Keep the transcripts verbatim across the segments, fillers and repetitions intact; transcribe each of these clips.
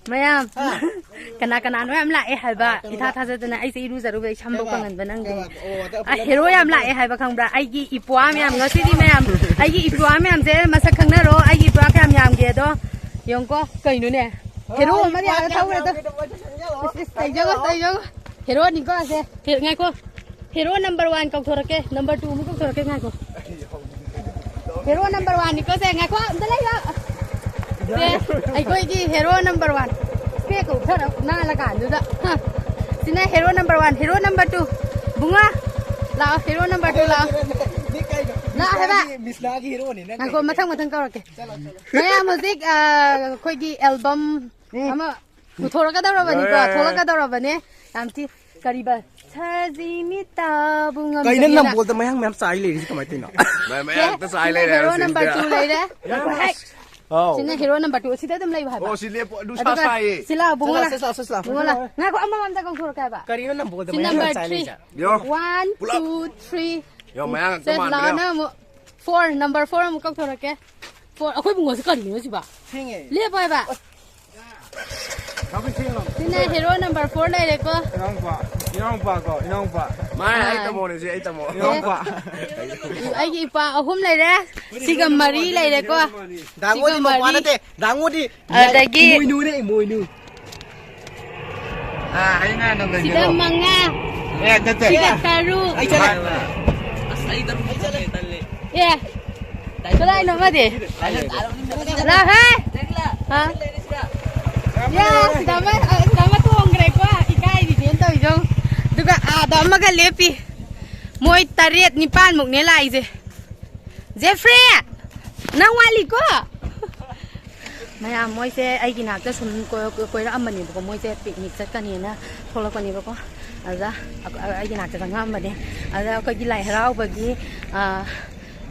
ꯃꯌꯥꯝ, ꯀꯅꯥ ꯀꯅꯥꯅꯣ ꯌꯥꯝ ꯂꯥꯛꯑꯦ ꯍꯥꯏꯕ? ꯏꯊꯥ ꯊꯥꯖꯗꯅ ꯑꯩꯁꯦ ꯏꯔꯨꯖꯔꯨꯕꯩ ꯁꯝꯕꯧ ꯀꯪꯍꯟꯕ ꯅꯪꯗꯦ꯫ ꯑ, ꯍꯦꯔꯣ ꯌꯥꯝ ꯂꯥꯛꯑꯦ ꯍꯥꯏꯕ, ꯈꯪꯕ꯭ꯔꯥ? ꯑꯩꯒꯤ ꯏꯄ꯭ꯋꯥ ꯃꯌꯥꯝ, ꯉꯁꯤꯗꯤ ꯃꯌꯥꯝ, ꯑꯩꯒꯤ ꯏꯄ꯭ꯋꯥ ꯃꯌꯥꯝꯁꯦ ꯃꯁꯛ ꯈꯪꯅꯔꯣ꯫ ꯑꯩꯒꯤ ꯏꯄ꯭ꯋꯥ ꯀꯌꯥꯝ ꯌꯥꯝꯒꯦ ꯑꯗꯣ ꯌꯦꯡꯉꯨꯀꯣ꯫ ꯀꯩꯅꯣꯅꯦ? ꯍꯦꯔꯣ ꯑꯃꯗꯤ ꯑꯥꯗ ꯊꯧꯈ꯭ꯔꯦꯗꯣ꯫ ꯏꯁ, ꯏꯁ, ꯇꯧꯖꯧ, ꯇꯧꯖꯧ꯫ ꯍꯦꯔꯣꯅꯤꯀꯣ ꯑꯁꯦ꯫ ꯍꯦ-, ꯉꯥꯏꯈꯣ꯫ ꯍꯦꯔꯣ number one ꯀꯧꯊꯣꯔꯛꯀꯦ, number two ꯑꯃꯨꯛ ꯀꯧꯊꯣꯔꯛꯀꯦ, ꯉꯥꯏꯈꯣ꯫ ꯍꯦꯔꯣ number one ꯅꯤꯀꯣ ꯁꯦ, ꯉꯥꯏꯈꯣ, ꯑꯝꯇ ꯂꯩꯌꯣ꯫ ꯁꯦ, ꯑꯩꯈꯣꯏꯒꯤ ꯍꯦꯔꯣ number one꯫ ꯏꯁꯄꯦꯛꯀ ꯎꯞꯊꯔ ꯅꯥꯜꯂ ꯀꯥꯟꯗꯨꯗ꯫ ꯍ꯫ ꯁꯤꯅ hero number one, hero number two꯫ Bungo, ꯂꯥꯛꯑꯣ, ꯍꯦꯔꯣ number two ꯂꯥꯛꯑꯣ꯫ ꯂꯥꯛꯑꯣ ꯍꯥꯏꯕ꯫ ꯃꯤꯁꯅꯥꯒꯤ ꯍꯦꯔꯣꯅꯤ ꯅꯪ ꯉꯥꯏꯈꯣ, ꯀꯩꯅꯣ? ꯃꯊꯪ ꯃꯊꯪ ꯀꯧꯔꯛꯀꯦ꯫ ꯆꯠꯂꯣ, ꯆꯠꯂꯣ꯫ ꯃꯌꯥꯝ ꯍꯧꯖꯤꯛ, ꯑ, ꯑꯩꯈꯣꯏꯒꯤ album ꯎꯝ꯫ ꯑꯃ ꯄꯨꯊꯣꯔꯛꯀꯗꯧꯔꯕꯅꯤꯀꯣ, ꯌꯥꯏ꯫ ꯊꯣꯛꯂꯛꯀꯗꯧꯔꯕꯅꯦ꯫ ꯌꯥꯝ ꯊꯤ-, ꯀꯔꯤꯕ? ꯁꯖꯤ ꯃꯤꯠꯇꯕꯨ ꯀꯩꯅꯣ ꯉꯝꯗꯕꯤꯅ꯫ ꯅꯝꯕꯣꯜꯗ ꯃꯌꯥꯡ ꯃꯌꯥꯝ ꯆꯥꯏ ꯂꯩꯔꯤꯁꯤ ꯀꯃꯥꯏꯅ ꯇꯧꯔꯤꯅꯣ? ꯃꯌꯥꯡ ꯃꯌꯥꯡ ꯍꯦꯛꯇ ꯆꯥꯏ ꯁꯤꯅ ꯂꯩꯔꯦ ꯍꯦꯔꯣ ꯍꯥꯏꯕ number ꯁꯤꯁꯤꯗ꯫ Two ꯂꯩꯔꯦ꯫ ꯍꯦꯛ꯫ ꯑꯧ꯫ ꯁꯤꯅ ꯍꯦꯔꯣ number two꯫ ꯁꯤꯗ ꯑꯗꯨꯝ ꯂꯩꯌꯨ ꯍꯥꯏꯕ꯫ ꯑꯣ, ꯁꯤ ꯂꯦꯞꯄꯣ꯫ ꯅꯨꯡꯁꯥ ꯑꯗꯨꯒ ꯁꯥꯏꯌꯦ꯫ ꯁꯤ ꯂꯥꯛꯑꯣ, ꯕꯨꯡꯉꯣ ꯂꯥꯛꯑꯣ꯫ ꯆꯠꯂꯣ, ꯆꯠꯂꯣ, ꯆꯠꯂꯣ, ꯆꯠꯂꯣ꯫ ꯕꯨꯡꯉꯣ ꯂꯥꯛꯑꯣ꯫ ꯉꯥꯏꯈꯣ, ꯑꯃꯃꯝꯇ ꯀꯧꯊꯣꯔꯛꯀꯦ ꯍꯥꯏꯕ꯫ ꯀꯔꯤꯅꯣ ꯅꯝꯕꯣꯜꯗ ꯁꯤ ꯃꯌꯥꯡ number ꯃꯌꯥꯝ ꯆꯥꯏ three꯫ ꯂꯩꯔꯤꯁꯦ? ꯌꯣ꯫ One, ꯄꯨꯂꯞ꯫ Two, three꯫ ꯌꯣ, ꯃꯌꯥꯡ ꯉꯥꯛꯇ ꯁꯦ, ꯃꯥꯟꯗ꯭ꯔꯣ? ꯂꯥꯛꯑꯣ ꯅꯪ ꯑꯃꯨꯛ꯫ Four, number four ꯑꯃꯨꯛ ꯀꯧꯊꯣꯔꯛꯀꯦ꯫ Four, ꯑꯩꯈꯣꯏ ꯕꯨꯡꯉꯣꯁꯦ ꯀꯔꯤꯅꯣ ꯁꯤꯕꯣ? ꯊꯦꯡꯉꯦ꯫ ꯂꯦꯞꯄꯣ ꯍꯥꯏꯕ꯫ ꯁꯤꯅ ꯍꯦꯔꯣ number four ꯂꯩꯔꯦꯀꯣ꯫ ꯏꯅꯥꯎꯄꯥ, ꯏꯅꯥꯎꯄꯥ ꯀꯣ, ꯏꯅꯥꯎꯄꯥ꯫ ꯃꯥ ꯑꯩ ꯑꯥ꯫ ꯇꯥꯃꯣꯅꯦ, ꯁꯤ ꯑꯩ ꯇꯥꯃꯣ꯫ ꯏꯅꯥꯎꯄꯥ꯫ ꯑꯩꯒꯤ ꯏꯄꯥ ꯑꯍꯨꯝ ꯂꯩꯔꯦ꯫ ꯁꯤꯒ ꯃꯔꯤ ꯂꯩꯔꯦꯀꯣ꯫ ꯗꯥꯡꯉꯣꯗꯤ ꯁꯤꯒ ꯃꯄꯥ ꯃꯔꯤ꯫ ꯅꯠꯇꯦ, ꯗꯥꯡꯉꯣꯗꯤ ꯑꯗꯒꯤ ꯏꯃꯣꯏꯅꯨꯅꯦ, ꯏꯃꯣꯏꯅꯨ꯫ ꯑꯥ, ꯑꯩꯅ ꯅꯪꯒꯟ ꯁꯤꯗ ꯍꯦꯔꯣ꯫ ꯃꯉꯥ꯫ ꯑꯦ, ꯅꯠꯇꯦ꯫ ꯁꯤꯒ ꯇꯔꯨꯛ꯫ ꯑꯩ ꯆꯠꯂꯦ꯫ ꯑꯁ, ꯑꯩ ꯇꯔꯨꯛ ꯆꯠꯂꯦ, ꯇꯜꯂꯦ꯫ ꯑꯦ꯫ ꯀꯗꯥꯏꯅꯣ ꯑꯃꯗꯤ? ꯂꯥꯛꯍꯦ! ꯍꯥ? ꯌꯥ, ꯁꯤꯗ ꯑꯃ, ꯁꯤꯗ ꯑꯃ ꯇꯣꯡꯈ꯭ꯔꯦꯀꯣ꯫ ꯏꯀꯥꯏꯔꯤꯅꯦꯅ ꯇꯧꯔꯤꯗꯣ꯫ ꯑꯗꯨꯒ ꯑꯥꯗ ꯑꯃꯒ ꯂꯦꯞꯄꯤ꯫ ꯃꯣꯏ ꯇꯔꯦꯠ ꯅꯤꯄꯥꯟꯃꯨꯛꯅꯦ ꯂꯥꯛꯏꯁꯦ꯫ ꯖꯦꯐ꯭ꯔꯤ! ꯅꯪ ꯋꯥꯠꯂꯤꯀꯣ? ꯃꯌꯥꯝ ꯃꯣꯏꯁꯦ ꯑꯩꯒꯤ ꯅꯥꯛꯇ ꯁꯨꯝ ꯀꯣꯏ-, ꯀꯣꯏꯔꯛꯑꯝꯕꯅꯦꯕꯀꯣ꯫ ꯃꯣꯏꯁꯦ picnic ꯆꯠꯀꯅꯤꯅ ꯊꯣꯛꯂꯛꯄꯅꯦꯕꯀꯣ꯫ ꯑꯗꯨꯗ ꯑꯩꯈꯣꯏ-, ꯑꯩꯒꯤ ꯅꯥꯛꯇ ꯆꯪꯉꯛꯑꯝꯕꯅꯦ꯫ ꯑꯗꯨꯗ ꯑꯩꯈꯣꯏꯒꯤ ꯂꯥꯏ ꯍꯔꯥꯎꯕꯒꯤ, ꯑ,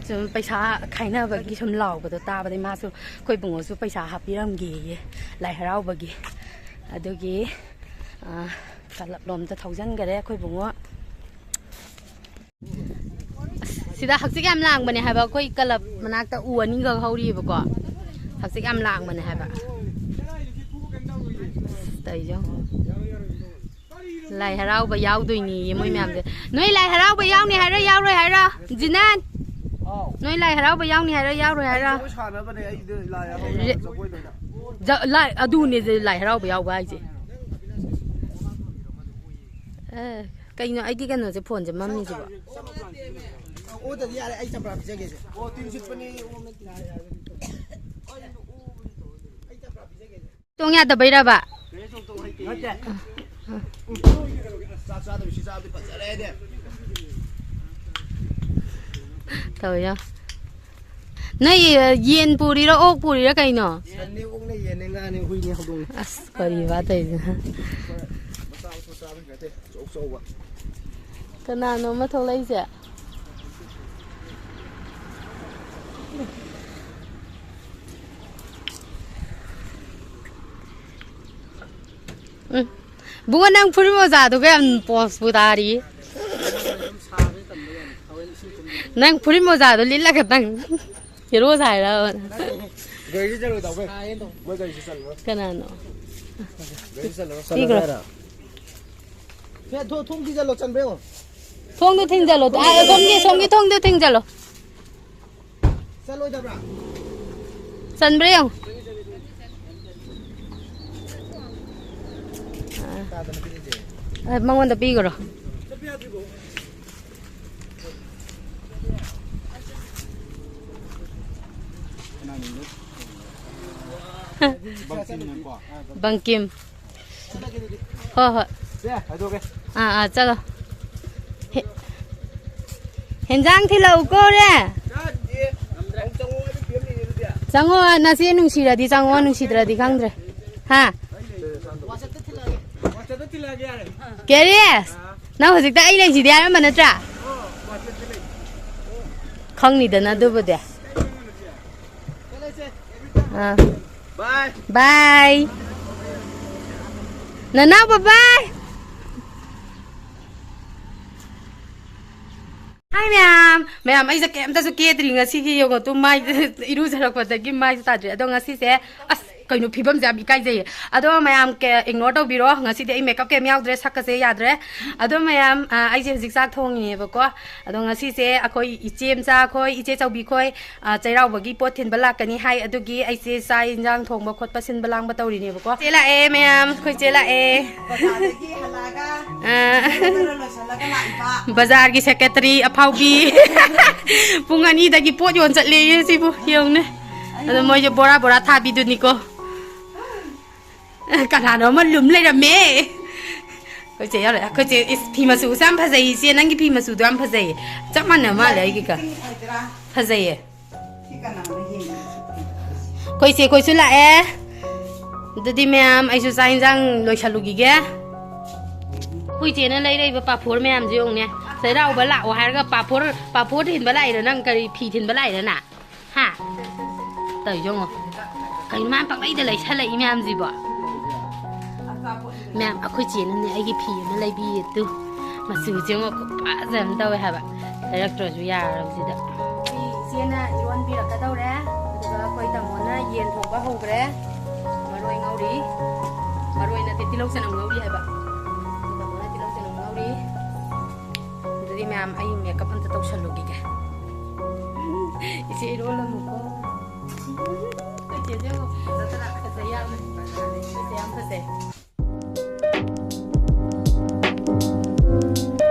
ꯁꯨꯝ ꯄꯩꯁꯥ ꯈꯥꯏꯅꯕꯒꯤ ꯁꯨꯝ ꯂꯥꯎꯕꯗꯣ ꯇꯥꯕꯗꯩ ꯃꯥꯁꯨ, ꯑꯩꯈꯣꯏ ꯏꯕꯨꯡꯉꯣꯁꯨ ꯄꯩꯁꯥ ꯍꯥꯞꯄꯤꯔꯝꯒꯦꯌꯦ ꯂꯥꯏ ꯍꯔꯥꯎꯕꯒꯤ꯫ ꯑꯗꯨꯒꯤ, ꯑ, club ꯂꯣꯝꯗ ꯊꯧꯖꯟꯈꯔꯦ ꯑꯩꯈꯣꯏ ꯏꯕꯨꯡꯉꯣ꯫ ꯑꯁ, ꯁꯤꯗ ꯍꯛꯆꯤꯛ ꯌꯥꯝ ꯂꯥꯡꯕꯅꯦ ꯍꯥꯏꯕ, ꯑꯩꯈꯣꯏ club ꯃꯅꯥꯛꯇ ꯎ ꯑꯅꯤꯈꯛ ꯍꯧꯔꯤꯑꯕꯀꯣ꯫ ꯍꯛꯆꯤꯛ ꯌꯥꯝ ꯂꯥꯡꯕꯅꯦ ꯍꯥꯏꯕ꯫ ꯇꯧꯔꯤꯁꯦ ꯌꯦꯡꯉꯣ꯫ ꯂꯥꯏ ꯍꯔꯥꯎꯕ ꯌꯥꯎꯗꯣꯏꯅꯦꯌꯦ ꯃꯣꯏ ꯃꯌꯥꯝꯁꯦ꯫ ꯅꯣꯏ ꯂꯥꯏ ꯍꯔꯥꯎꯕ ꯌꯥꯎꯅꯤ ꯍꯥꯏꯔꯣ, ꯌꯥꯎꯔꯣꯏ ꯍꯥꯏꯔꯣ? ꯖꯤꯅꯟ, ꯅꯣꯏ ꯂꯥꯏ ꯍꯔꯥꯎꯕ ꯌꯥꯎꯅꯤ ꯍꯥꯏꯔꯣ, ꯌꯥꯎꯔꯣꯏ ꯍꯥꯏꯔꯣ? ꯖꯒꯣꯏ ꯁꯥꯟꯅꯕꯅꯦ ꯑꯩꯗꯤ ꯂꯥꯏ ꯍꯔꯥꯎꯕ ꯔꯦ-, ꯖꯒꯣꯏꯗ ꯑꯣꯏꯅ꯫ ꯖ-, ꯂꯥꯏ, ꯑꯗꯨꯅꯦ ꯖ-, ꯂꯥꯏ ꯍꯔꯥꯎꯕ ꯌꯥꯎꯕ ꯍꯥꯏꯁꯦ꯫ ꯑꯦ, ꯀꯩꯅꯣ ꯑꯩꯗꯤ ꯀꯩꯅꯣꯁꯦ, ꯐꯣꯟꯁꯦ ꯃꯝꯃꯤꯁꯤꯕꯣ? ꯑꯣꯗꯗꯤ ꯌꯥꯔꯦ, ꯑꯩ ꯆꯝꯄ꯭ꯔꯥ ꯄꯤꯖꯒꯦꯁꯦ꯫ ꯑꯣ, ꯇꯤꯟ ꯁꯤꯠꯄꯅꯤ꯫ ꯇꯣꯡ ꯌꯥꯗꯕꯩꯔꯕ? ꯅꯠꯇꯦ꯫ ꯆꯥꯛ ꯆꯥꯗꯕꯤ ꯁꯤ ꯆꯥꯕꯗꯤ ꯐꯖꯔꯦꯅꯦ꯫ ꯇꯧꯋꯦ ꯌꯥ꯫ ꯅꯣꯏ, ꯑ, ꯌꯦꯟ ꯄꯨꯔꯤꯔꯣ, ꯑꯣꯛ ꯄꯨꯔꯤꯔꯣ ꯀꯩꯅꯣ? ꯁꯟꯅꯦ, ꯑꯣꯛꯅꯦ, ꯌꯦꯟꯅꯦ, ꯉꯥꯅꯦ, ꯍꯨꯏꯅꯦ, ꯍꯧꯗꯣꯡꯅꯦ꯫ ꯑꯁ, ꯀꯔꯤꯕ ꯇꯧꯔꯤꯁꯤꯅ? ꯃꯆꯥ ꯃꯁꯨ ꯆꯥꯕ ꯅꯠꯇꯦ, ꯑꯆꯧ ꯑꯆꯧꯕ꯫ ꯀꯅꯥꯅꯣ ꯑꯃ ꯊꯣꯛꯂꯛꯏꯁꯦ? ꯎꯝ꯫ ꯕꯨꯡꯉꯣ, ꯅꯪ ꯐꯨꯔꯤꯠ ꯃꯣꯖꯥꯗꯨꯒ ꯌꯥꯝ ꯄꯣꯁꯄꯨ ꯇꯥꯔꯤ꯫ ꯅꯪ ꯐꯨꯔꯤꯠ ꯃꯣꯖꯥꯗꯣ ꯂꯤꯠꯂꯒ ꯅꯪ ꯍꯦꯔꯣ ꯁꯥꯏꯔꯕ? ꯒꯥꯔꯤꯁꯦ ꯆꯠꯂꯣꯏ, ꯇꯥꯎ, ꯀꯩ? ꯃꯣꯏ ꯒꯥꯔꯤꯁꯦ ꯆꯠꯂꯣꯏ꯫ ꯀꯅꯥꯅꯣ? ꯒꯥꯔꯤꯁꯦ ꯆꯠꯂꯣꯏ꯫ ꯄꯤꯈ꯭ꯔꯣ꯫ ꯆꯠꯂꯣꯏ ꯍꯥꯏꯔꯣ? ꯐꯦ-, ꯊꯣ-, ꯊꯣꯡ ꯊꯤꯡꯖꯜꯂꯣ, ꯆꯟꯕ꯭ꯔꯥ ꯌꯦꯡꯉꯣ꯫ ꯊꯣꯡꯗꯣ ꯊꯤꯡꯖꯜꯂꯣ꯫ ꯑ, ꯁꯣꯝꯒꯤ, ꯁꯣꯝꯒꯤ ꯊꯣꯡꯗꯣ ꯊꯤꯡꯖꯜꯂꯣ꯫ ꯆꯠꯂꯣꯏꯗꯕ꯭ꯔꯥ? ꯆꯟꯕ꯭ꯔꯥ ꯌꯦꯡꯉꯣ꯫ ꯑ, ꯃꯉꯣꯟꯗ ꯄꯤꯈ꯭ꯔꯣ꯫ ꯕꯪꯀꯤꯝ꯫ ꯍꯣꯏ, ꯍꯣꯏ꯫ ꯁꯦ, ꯍꯥꯏꯗꯣꯛꯀꯦ꯫ ꯑꯥ, ꯑꯥ, ꯆꯠꯂꯣ꯫ ꯍꯦ-, ꯍꯦꯟꯖꯥꯡ ꯊꯤꯜꯂꯛꯎꯀꯣ ꯍꯣꯔꯦꯟ꯫ ꯆꯪꯉꯣ, ꯅꯆꯦ ꯅꯨꯡꯁꯤꯔꯗꯤ ꯆꯪꯉꯣ, ꯅꯨꯡꯁꯤꯗ꯭ꯔꯗꯤ ꯈꯪꯗ꯭ꯔꯦ꯫ ꯍꯥ? ꯀꯦꯔꯤ? ꯅꯪ ꯍꯧꯖꯤꯛꯇ ꯑꯩ ꯂꯩꯁꯤꯗꯤ ꯍꯥꯏꯔꯝꯕ ꯅꯠꯇ꯭ꯔꯥ? ꯈꯪꯅꯤꯗꯅ ꯑꯗꯨꯕꯨꯗꯤ꯫ ꯑꯥ꯫ ꯕꯥꯏ꯫ ꯕꯥꯏ꯫ ꯅꯅꯥꯎ ꯕꯥꯏ꯫ ꯍꯥꯏ ꯃꯌꯥꯝ, ꯃꯌꯥꯝ, ꯑꯩꯁꯦ ꯀꯩꯝꯇꯁꯨ ꯀꯦꯗ꯭ꯔꯤ ꯉꯁꯤꯒꯤ, ꯌꯦꯡꯉꯣ ꯇꯨ, ꯃꯥꯏ ꯏꯔꯨꯖꯔꯛꯄꯗꯒꯤ ꯃꯥꯏꯁꯨ ꯇꯥꯗ꯭ꯔꯤ꯫ ꯑꯗꯣ ꯉꯁꯤꯁꯦ ꯑꯁ ꯀꯩꯅꯣ ꯐꯤꯕꯝꯁꯦ ꯌꯥꯝ ꯏꯀꯥꯏꯖꯩꯌꯦ꯫ ꯑꯗꯣ ꯃꯌꯥꯝ ꯀꯦ-, ignore ꯇꯧꯕꯤꯔꯣ, ꯉꯁꯤꯗꯤ ꯑꯩ makeup ꯀꯩꯝ ꯌꯥꯎꯗ꯭ꯔꯦ, ꯁꯛꯀꯁꯦ ꯌꯥꯗ꯭ꯔꯦ꯫ ꯑꯗꯣ ꯃꯌꯥꯝ, ꯑ, ꯑꯩꯁꯦ ꯍꯧꯖꯤꯛ ꯆꯥꯛ ꯊꯣꯡꯉꯤꯅꯦꯕꯀꯣ꯫ ꯑꯗꯣ ꯉꯁꯤꯁꯦ ꯑꯩꯈꯣꯏ ꯏꯆꯦ ꯃꯆꯥ ꯈꯣꯏ, ꯏꯆꯦ ꯆꯧꯕꯤ ꯈꯣꯏ, ꯑ, ꯆꯩꯔꯥꯎꯕꯒꯤ ꯄꯣꯠ ꯊꯤꯟꯕ ꯂꯥꯛꯀꯅꯤ ꯍꯥꯏ, ꯑꯗꯨꯒꯤ ꯑꯩꯁꯦ ꯆꯥꯛ ꯏꯟꯖꯥꯡ ꯊꯣꯡꯕ ꯈꯣꯠꯄ ꯁꯤꯟꯕ ꯂꯥꯡꯕ ꯇꯧꯔꯤꯅꯦꯕꯀꯣ꯫ ꯆꯦ ꯂꯥꯛꯑꯦ ꯃꯌꯥꯝ, ꯑꯩꯈꯣꯏ ꯆꯦ ꯂꯥꯛꯑꯦ꯫ ꯕꯖꯥꯔꯗꯒꯤ ꯍꯜꯂꯛꯑꯒ ꯑ, ꯂꯣꯏꯁꯜꯂꯒ ꯂꯥꯛꯏꯕ꯫ ꯕꯖꯥꯔꯒꯤ secretary ꯑꯐꯥꯎꯕꯤ꯫ ꯄꯨꯡ ꯑꯅꯤꯗꯒꯤ ꯄꯣꯠ ꯌꯣꯟ ꯆꯠꯂꯦꯌꯦ ꯁꯤꯕꯨ, ꯌꯦꯡꯉꯨꯅꯦ꯫ ꯑꯗꯣ ꯃꯣꯏꯁꯦ ꯕꯣꯔꯥ ꯕꯣꯔꯥ ꯊꯥꯕꯤꯗꯨꯅꯤꯀꯣ꯫ ꯀꯅꯥꯅꯣ ꯑꯃ ꯂꯨꯝ ꯂꯩꯔꯝꯃꯦ꯫ ꯑꯩꯈꯣꯏ ꯆꯦ ꯌꯥꯎꯔꯦ꯫ ꯑꯩꯈꯣꯏ ꯆꯦ, ꯏꯁ, ꯐꯤ ꯃꯆꯨꯁꯦ ꯌꯥꯝ ꯐꯖꯩ ꯏꯆꯦ, ꯅꯪꯒꯤ ꯐꯤ ꯃꯆꯨꯗꯣ ꯌꯥꯝ ꯐꯖꯩ꯫ ꯆꯞ ꯃꯥꯟꯅ ꯃꯥꯜꯂꯦ ꯑꯩꯒꯤꯒ꯫ ꯐꯖꯩꯌꯦ꯫ ꯁꯤ ꯀꯅꯥꯅꯣ ꯌꯦꯡꯉꯤꯁꯦ? ꯑꯩꯈꯣꯏ ꯆꯦ ꯈꯣꯏꯁꯨ ꯂꯥꯛꯑꯦ꯫ ꯑꯗꯨꯗꯤ ꯃꯌꯥꯝ, ꯑꯩꯁꯨ ꯆꯥꯛ ꯏꯟꯖꯥꯡ ꯂꯣꯏꯁꯜꯂꯨꯈꯤꯒꯦ꯫ ꯑꯩꯈꯣꯏ ꯆꯦꯅ ꯂꯩꯔꯛꯏꯕ ꯄꯥꯐꯣꯔ ꯃꯌꯥꯝꯁꯦ ꯌꯦꯡꯉꯨꯅꯦ꯫ ꯆꯩꯔꯥꯎꯕ ꯂꯥꯛꯑꯣ ꯍꯥꯏꯔꯒ ꯄꯥꯐꯣꯔ, ꯄꯥꯐꯣꯔ ꯊꯤꯟꯕ ꯂꯥꯛꯏꯔꯣ? ꯅꯪ ꯀꯔꯤ ꯐꯤ ꯊꯤꯟꯕ ꯂꯥꯛꯏꯔ ꯅꯪ? ꯍꯥ? ꯇꯧꯔꯤꯁꯦ ꯌꯦꯡꯉꯣ꯫ ꯀꯩꯅꯣ ꯃꯥꯅ ꯄꯪꯂꯩꯗ ꯂꯩꯁꯜꯂꯛꯏ ꯃꯌꯥꯝꯁꯤꯕꯣ? ꯃꯌꯥꯝ, ꯑꯩꯈꯣꯏ ꯆꯦꯅꯅꯦ ꯑꯩꯒꯤ ꯐꯤ ꯑꯃ ꯂꯩꯕꯤꯌꯦ ꯇꯨ꯫ ꯃꯆꯨꯁꯦ ꯌꯦꯡꯉꯣ, ꯈꯨꯐꯖ ꯑꯃ ꯇꯧꯋꯦ ꯍꯥꯏꯕ꯫ ꯂꯩꯔꯛꯇ꯭ꯔꯁꯨ ꯌꯥꯔꯕꯁꯤꯗ꯫ ꯁꯤ ꯏꯆꯦꯅ ꯏꯔꯣꯟꯕꯤꯔꯛꯀꯗꯧꯔꯦ꯫ ꯑꯗꯨꯒ ꯑꯩꯈꯣꯏ ꯇꯥꯃꯣꯅ ꯌꯦꯟ ꯊꯣꯡꯕ ꯍꯧꯈ꯭ꯔꯦ꯫ ꯃꯔꯣꯏ ꯉꯧꯔꯤ꯫ ꯃꯔꯣꯏ ꯅꯠꯇꯦ, ꯇꯤꯜꯍꯧ ꯆꯅꯝ ꯉꯧꯔꯤ ꯍꯥꯏꯕ꯫ ꯑꯩꯈꯣꯏ ꯇꯥꯃꯣꯅ ꯇꯤꯜꯍꯧ ꯆꯅꯝ ꯉꯧꯔꯤ꯫ ꯑꯗꯨꯗꯤ ꯃꯌꯥꯝ, ꯑꯩ makeup ꯑꯝꯇ ꯇꯧꯁꯜꯂꯨꯈꯤꯒꯦ꯫ ꯏꯆꯦ ꯏꯔꯣꯜꯂꯝꯃꯨꯀꯣ꯫ ꯑꯩꯈꯣꯏ ꯆꯦꯁꯦ ꯌꯦꯡꯉꯣ꯫ ꯐꯖꯗ꯭ꯔꯥ? ꯐꯖꯩ ꯌꯥꯝꯅ꯫ ꯑꯩꯈꯣꯏ ꯆꯦ ꯌꯥꯝ ꯐꯖꯩ꯫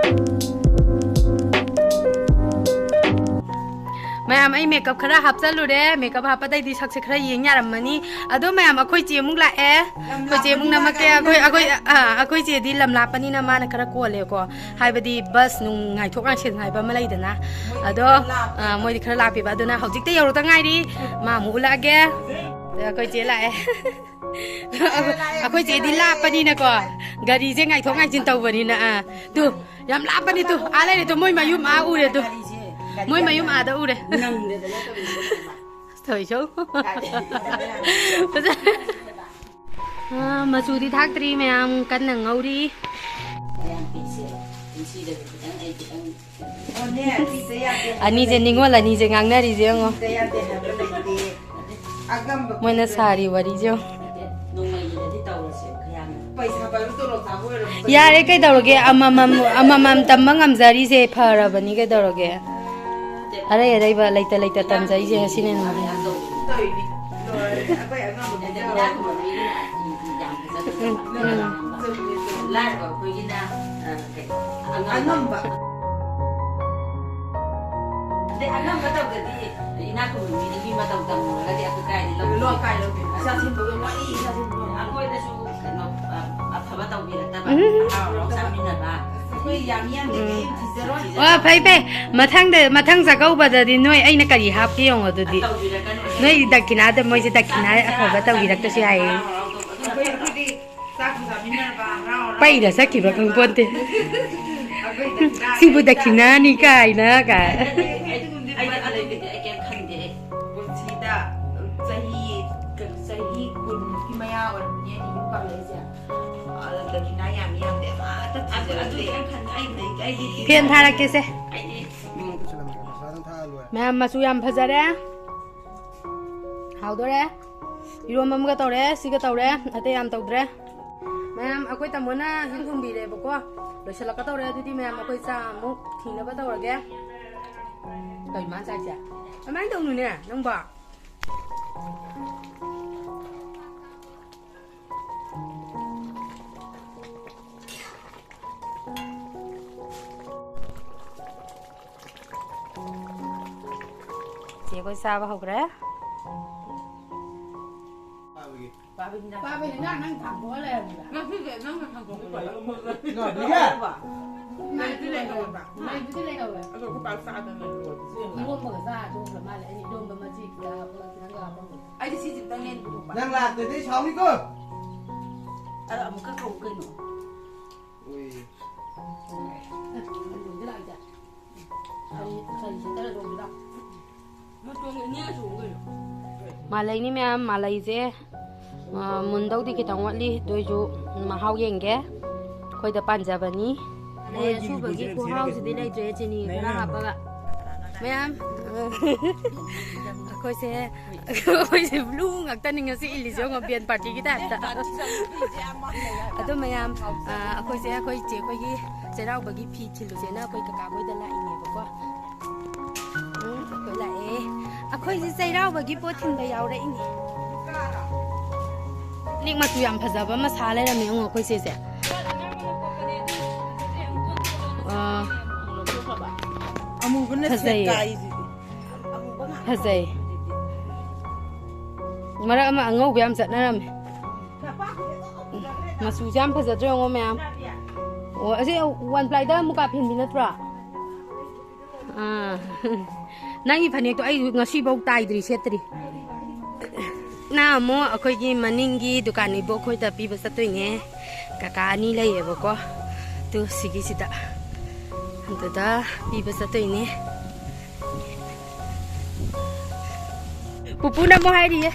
ꯃꯌꯥꯝ, ꯑꯩ makeup ꯈꯔ ꯍꯥꯞꯆꯜꯂꯨꯔꯦ꯫ Makeup ꯍꯥꯞꯄꯗꯩꯗꯤ ꯁꯛꯁꯦ ꯈꯔ ꯌꯦꯡ ꯌꯥꯔꯝꯃꯅꯤ꯫ ꯑꯗꯣ ꯃꯌꯥꯝ, ꯑꯩꯈꯣꯏ ꯆꯦ ꯑꯃꯨꯛ ꯂꯥꯛꯑꯦ꯫ ꯑꯩꯈꯣꯏ ꯆꯦ ꯑꯃꯨꯛ ꯅꯝꯃꯛꯀꯦ꯫ ꯑꯩꯈꯣꯏ, ꯑꯩꯈꯣꯏ, ꯑꯥ, ꯑꯩꯈꯣꯏ ꯆꯦꯗꯤ ꯂꯝ ꯂꯥꯞꯄꯅꯤꯅ ꯃꯥꯅ ꯈꯔ ꯀꯣꯜꯂꯦꯀꯣ꯫ ꯍꯥꯏꯕꯗꯤ bus ꯅꯨꯡ ꯉꯥꯏꯊꯣꯛ ꯉꯥꯏꯁꯤꯟ ꯍꯥꯏꯕ ꯑꯃ ꯂꯩꯗꯅ꯫ ꯑꯗꯣ, ꯑꯥ, ꯃꯣꯏꯗꯤ ꯈꯔ ꯂꯥꯞꯄꯦꯕ꯫ ꯑꯗꯨꯅ ꯍꯧꯖꯤꯛꯇ ꯌꯧꯔꯛꯇ ꯉꯥꯏꯔꯤ꯫ ꯃꯥ ꯑꯃꯨꯛ ꯎꯠꯂꯛꯑꯒꯦ꯫ ꯑꯗꯣ ꯑꯩꯈꯣꯏ ꯆꯦ ꯂꯥꯛꯑꯦ꯫ ꯑꯩꯈꯣꯏ ꯆꯦꯗꯤ ꯂꯥꯞꯄꯅꯤꯅꯀꯣ, ꯒꯥꯔꯤꯁꯦ ꯉꯥꯏꯊꯣꯛ ꯉꯥꯏꯁꯤꯟ ꯇꯧꯕꯅꯤꯅ, ꯑꯥ꯫ ꯇꯨ, ꯌꯥꯝ ꯂꯥꯞꯄꯅꯤ ꯇꯨ꯫ ꯑꯥ ꯂꯩꯔꯦ ꯇꯨ, ꯃꯣꯏ ꯃꯌꯨꯝ ꯑꯥ ꯎꯔꯦ ꯇꯨ꯫ ꯃꯣꯏ ꯃꯌꯨꯝ ꯑꯥꯗ ꯎꯔꯦ꯫ ꯅꯪꯗꯗꯅ ꯇꯧꯔꯤꯁꯦ꯫ ꯊꯣꯏꯁꯧ꯫ ꯐꯖ-, ꯑꯥ, ꯃꯆꯨꯗꯤ ꯊꯥꯛꯇ꯭ꯔꯤ ꯃꯌꯥꯝ, ꯀꯟꯅ ꯉꯧꯔꯤ꯫ ꯃꯌꯥꯝ ꯄꯤꯁꯦ, ꯄꯤꯁꯤꯗꯕ ꯈꯤꯇꯪ ꯑꯩ ꯈꯤꯇꯪ ꯑꯣꯅꯦ, ꯄꯤꯗ ꯌꯥꯗꯦ ꯍꯥꯏꯕ ꯑꯅꯤꯁꯦ ꯂꯩꯇꯦ꯫ ꯅꯤꯡꯉꯣꯜ ꯑꯅꯤꯁꯦ ꯉꯥꯡꯅꯔꯤꯁꯦ ꯌꯦꯡꯉꯣ꯫ ꯄꯤꯗ ꯌꯥꯗꯦ ꯍꯥꯏꯕ ꯂꯩꯇꯦ꯫ ꯃꯣꯏꯅ ꯁꯥꯔꯤ ꯋꯥꯔꯤꯁꯦ ꯌꯦꯡꯉꯣ꯫ ꯅꯣꯡꯃꯩꯒꯤꯗꯗꯤ ꯇꯧꯔꯁꯦ ꯈꯌꯥꯝꯅ꯫ ꯄꯩꯁꯥ ꯄꯥꯏꯕ ꯇꯣꯂꯣꯞ ꯆꯥꯕ ꯑꯣꯏꯔꯝꯃꯣꯏ꯫ ꯌꯥꯔꯦ, ꯀꯩꯗꯧꯔꯒꯦ? ꯑꯃꯃꯝ, ꯑꯃꯃꯝ ꯇꯝꯕ ꯉꯝꯖꯔꯤꯁꯦ ꯐꯔꯕꯅꯤ, ꯀꯩꯗꯧꯔꯒꯦ? ꯑꯔꯩ ꯑꯔꯩꯕ, ꯂꯩꯇ ꯂꯩꯇ ꯇꯝꯖꯩꯁꯦ ꯁꯤꯅ ꯍꯦꯟꯅ ꯃꯔꯨ꯫ ꯇꯧꯔꯤꯅꯤ꯫ ꯂꯣꯏꯔꯦ꯫ ꯑꯩꯈꯣꯏ ꯑꯉꯝꯕ ꯌꯥꯝ ꯐꯖꯅ ꯎꯝ, ꯎꯝ꯫ ꯂꯥꯏꯔꯕ ꯑꯩꯈꯣꯏꯒꯤꯅ, ꯑ, ꯀꯩ, ꯑꯉꯝꯕ꯫ ꯑꯉꯝꯕ꯫ ꯑꯗꯩ ꯑꯉꯝꯕ ꯇꯧꯗ꯭ꯔꯗꯤ ꯏꯅꯥꯛ ꯈꯨꯟꯕ ꯃꯤꯗꯤ ꯃꯤ ꯃꯇꯧ ꯇꯝꯃꯨꯔꯒꯗꯤ ꯑꯩꯈꯣꯏ ꯀꯥꯏꯗꯩ ꯂꯧꯗꯣꯏꯅꯣ? ꯂꯣ ꯀꯥꯏ ꯂꯧꯗꯣꯏꯅꯣ? ꯏꯆꯥ ꯁꯦꯝꯗꯣꯛꯑꯒ ꯋꯥꯔꯤ ꯏꯆꯥ ꯁꯦꯝꯗꯣꯛꯑꯒ꯫ ꯑꯩꯈꯣꯏꯗꯁꯨ ꯀꯩꯅꯣ, ꯑ, ꯑꯐꯕ ꯇꯧꯕꯤꯔꯛꯇꯕ, ꯎꯝ꯫ ꯑꯍꯥꯎ ꯑꯍꯥꯎ ꯆꯥꯃꯤꯟꯅꯕ꯫ ꯑꯩꯈꯣꯏ ꯌꯥꯝ ꯌꯥꯝꯗꯦ, ꯎꯝ꯫ ꯀꯩꯝ ꯊꯤꯖꯔꯣꯏ꯫ ꯑꯣ, ꯐꯩ ꯐꯩ꯫ ꯃꯊꯪꯗ, ꯃꯊꯪ ꯆꯥꯛꯀꯧꯕꯗꯗꯤ ꯅꯣꯏ ꯑꯩꯅ ꯀꯔꯤ ꯍꯥꯞꯀꯦ ꯌꯦꯡꯉꯣ ꯑꯗꯨꯗꯤ꯫ ꯇꯧꯕꯤꯔꯛꯀꯅꯨ꯫ ꯅꯣꯏ ꯗꯈꯤꯅꯥꯗ ꯃꯣꯏꯁꯦ ꯗꯈꯤꯅꯥ ꯑꯐꯕ ꯇꯧꯕꯤꯔꯛꯇꯁꯨ ꯌꯥꯏꯌꯦ꯫ ꯑꯩꯈꯣꯏ, ꯑꯩꯈꯣꯏꯗꯤ ꯆꯥꯛ ꯆꯥꯃꯤꯟꯅꯔꯕ ꯍꯔꯥꯎ ꯍꯔꯥꯎ ꯄꯩꯔ ꯆꯠꯈꯤꯕ꯭ꯔꯥ ꯈꯪꯄꯣꯟꯇꯦ꯫ ꯑꯩꯈꯣꯏ ꯗꯈꯤꯅꯥ ꯁꯤꯕꯨ ꯗꯈꯤꯅꯥꯅꯤ ꯀꯥꯏꯅ ꯀꯥꯏ꯫ ꯑꯩ ꯑꯗꯨꯒꯨꯝꯕꯗꯤ ꯑꯩꯗꯤ ꯑꯗꯨꯒꯨꯝꯕꯗꯤ ꯑꯩ ꯀꯩꯝ ꯈꯟꯗꯦ꯫ ꯄꯨꯟꯁꯤꯗ ꯆꯍꯤ, ꯆꯍꯤ ꯀꯨꯟꯃꯨꯛꯀꯤ ꯃꯌꯥ ꯑꯣꯏꯔꯝꯅꯤ ꯑꯩꯅ ꯌꯨꯝ ꯄꯥꯜꯂꯛꯏꯁꯦ꯫ ꯑꯗ ꯗꯈꯤꯅꯥ ꯌꯥꯝꯃꯤ ꯌꯥꯝꯗꯦ ꯑꯃꯠꯇ ꯑꯗꯨ, ꯑꯗꯨ ꯊꯤꯖꯔꯛꯇꯦ꯫ ꯀꯩꯝ ꯈꯟꯗꯦ꯫ ꯑꯩ, ꯑꯩ, ꯑꯩꯗꯤ ꯐꯦꯟ ꯊꯥꯔꯛꯀꯦꯁꯦ꯫ ꯑꯩꯗꯤ ꯃꯌꯥꯝ, ꯃꯆꯨ ꯌꯥꯝ ꯐꯖꯔꯦ꯫ ꯍꯥꯎꯗꯣꯔꯦ꯫ ꯏꯔꯣꯝꯕ ꯑꯃꯒ ꯇꯧꯔꯦ, ꯁꯤꯒ ꯇꯧꯔꯦ, ꯑꯇꯩ ꯌꯥꯝ ꯇꯧꯗ꯭ꯔꯦ꯫ ꯃꯌꯥꯝ, ꯑꯩꯈꯣꯏ ꯇꯥꯃꯣꯅ ꯍꯦꯟ ꯊꯣꯡꯕꯤꯔꯦꯕꯀꯣ꯫ ꯂꯣꯏꯁꯤꯜꯂꯛꯀꯗꯧꯔꯦ꯫ ꯑꯗꯨꯗꯤ ꯃꯌꯥꯝ, ꯑꯩꯈꯣꯏ ꯆꯥ ꯑꯃꯨꯛ ꯊꯤꯅꯕ ꯇꯧꯔꯒꯦ꯫ ꯀꯩ ꯃꯥ ꯆꯥꯏꯁꯦ? ꯑꯗꯨꯃꯥꯏꯅ ꯇꯧꯅꯨꯅꯦ ꯅꯪꯕꯣ꯫ ꯆꯦ, ꯑꯩꯈꯣꯏ ꯆꯥꯕ ꯍꯧꯈ꯭ꯔꯦ꯫ ꯄꯥꯕ ꯍꯤꯟꯖꯥꯡ ꯅꯪ ꯊꯥꯡꯗꯣꯛꯑ ꯂꯩꯔꯝꯃꯤꯕ? ꯉꯁꯤꯗꯤ ꯅꯪꯅ ꯊꯥꯡꯗꯣꯛꯄ꯫ ꯃꯥꯏꯗꯤ ꯂꯩꯍꯧꯋꯦꯕ꯫ ꯃꯥꯏꯗꯨꯗꯤ ꯂꯩꯍꯧꯋꯦ꯫ ꯑꯗꯣ ꯑꯩꯈꯣꯏ ꯄꯥꯛ ꯆꯥꯗꯅ ꯂꯣꯏꯔꯦ꯫ ꯏꯔꯣꯝꯕꯒ ꯆꯥꯔ ꯇꯣꯛꯈ꯭ꯔ ꯃꯥꯜꯂꯦ꯫ ꯑꯩꯅ ꯏꯔꯣꯝꯕ ꯃꯆꯦ ꯈꯤꯇꯪ ꯍꯥꯞꯄꯒ, ꯈꯤꯇꯪꯒ ꯍꯥꯞꯄꯒ꯫ ꯑꯩꯗꯤ ꯁꯤꯁꯦ ꯈꯤꯇꯪ ꯍꯦꯟꯅ ꯄꯨꯊꯣꯛꯄ꯫ ꯅꯪ ꯂꯥꯛꯇꯗꯤ ꯁꯥꯎꯅꯤꯀꯣ꯫ ꯑꯗꯣ ꯑꯃꯨꯛꯀ ꯀꯧ ꯀꯩꯅꯣ꯫ ꯎꯏ꯫ ꯃꯥꯂꯩꯅꯤ ꯃꯌꯥꯝ, ꯃꯥꯂꯩꯁꯦ, ꯑ, ꯃꯨꯟꯗꯧꯗꯤ ꯈꯤꯇꯪ ꯋꯥꯠꯂꯤ, ꯑꯗꯨ ꯑꯣꯏꯁꯨ ꯃꯍꯥꯎ ꯌꯦꯡꯒꯦ꯫ ꯑꯩꯈꯣꯏꯗ ꯄꯥꯟꯖꯕꯅꯤ꯫ ꯃꯥꯂꯩ ꯑꯁꯨꯕꯒꯤ ꯈꯨꯍꯥꯎꯁꯤꯗꯤ ꯂꯩꯇ꯭ꯔꯦ, ꯆꯤꯅꯤ ꯈꯔ ꯍꯥꯞꯄꯒ꯫ ꯃꯌꯥꯝ, ꯑꯩꯈꯣꯏꯁꯦ ꯑꯩꯈꯣꯏꯁꯦ ꯕ꯭ꯂꯨ ꯉꯥꯛꯇꯅꯤ ꯉꯁꯤ ꯏꯜꯂꯤꯁꯦ, ꯌꯦꯡꯉꯣ, ꯕꯦꯟ ꯄꯥꯔꯇꯤꯒꯤ ꯇꯥꯏꯞꯇ꯫ ꯑꯗꯣ ꯃꯌꯥꯝ, ꯑ, ꯑꯩꯈꯣꯏꯁꯦ ꯑꯩꯈꯣꯏ ꯏꯆꯦ ꯑꯩꯈꯣꯏꯒꯤ ꯆꯩꯔꯥꯎꯕꯒꯤ ꯐꯤ ꯊꯤꯜꯂꯨꯁꯦꯅ ꯑꯩꯈꯣꯏ ꯀꯀꯥ ꯍꯣꯏꯗ ꯂꯥꯛꯏꯅꯦꯕꯀꯣ꯫ ꯎꯝ, ꯑꯩꯈꯣꯏ ꯂꯥꯛꯑꯦ꯫ ꯑꯩꯈꯣꯏꯁꯦ ꯆꯩꯔꯥꯎꯕꯒꯤ ꯄꯣꯠ ꯊꯤꯟꯕ ꯌꯥꯎꯔꯛꯏꯅꯦ꯫ ꯂꯤꯛ ꯃꯆꯨ ꯌꯥꯝ ꯐꯖꯕ ꯑꯃ ꯁꯥ ꯂꯩꯔꯝꯃꯦ, ꯌꯦꯡꯉꯣ, ꯑꯩꯈꯣꯏ ꯆꯦꯁꯦ꯫ ꯑꯥ, ꯑꯃꯨꯕꯅ ꯐꯖꯩꯌꯦ꯫ ꯁꯦꯠ ꯀꯥꯏꯁꯤꯗꯤ꯫ ꯐꯖꯩ꯫ ꯃꯔꯛ ꯑꯃ ꯑꯉꯧꯕ ꯌꯥꯝ ꯆꯠꯅꯔꯝꯃꯦ꯫ ꯃꯆꯨꯁꯦ ꯌꯥꯝ ꯐꯖꯗ꯭ꯔꯣ, ꯌꯦꯡꯉꯣ ꯃꯌꯥꯝ꯫ ꯑꯣ, ꯑꯁꯤ ꯋꯥꯟ ꯄ꯭ꯂꯥꯏꯗ ꯃꯨꯀꯥ ꯐꯦꯟꯕꯤ ꯅꯠꯇ꯭ꯔꯣ? ꯑꯥ꯫ ꯅꯪꯒꯤ ꯐꯅꯦꯛꯇꯣ ꯑꯩ ꯉꯁꯤꯐꯧ ꯇꯥꯏꯗ꯭ꯔꯤ, ꯁꯦꯠꯇ꯭ꯔꯤ꯫ ꯅ ꯑꯃꯨꯛ ꯑꯩꯈꯣꯏꯒꯤ ꯃꯅꯤꯡꯒꯤ ꯗꯨꯀꯥꯟ ꯏꯕꯣꯛ ꯈꯣꯏꯗ ꯄꯤꯕ ꯆꯠꯇꯣꯏꯅꯦ꯫ ꯀꯀꯥ ꯑꯅꯤ ꯂꯩꯌꯦꯕꯀꯣ꯫ ꯇꯨ ꯁꯤꯒꯤꯁꯤꯗ꯫ ꯑꯗꯨꯗ ꯄꯤꯕ ꯆꯠꯇꯣꯏꯅꯦ꯫ ꯄꯨꯄꯨꯅ ꯑꯃꯨꯛ ꯍꯥꯏꯔꯤꯌꯦ꯫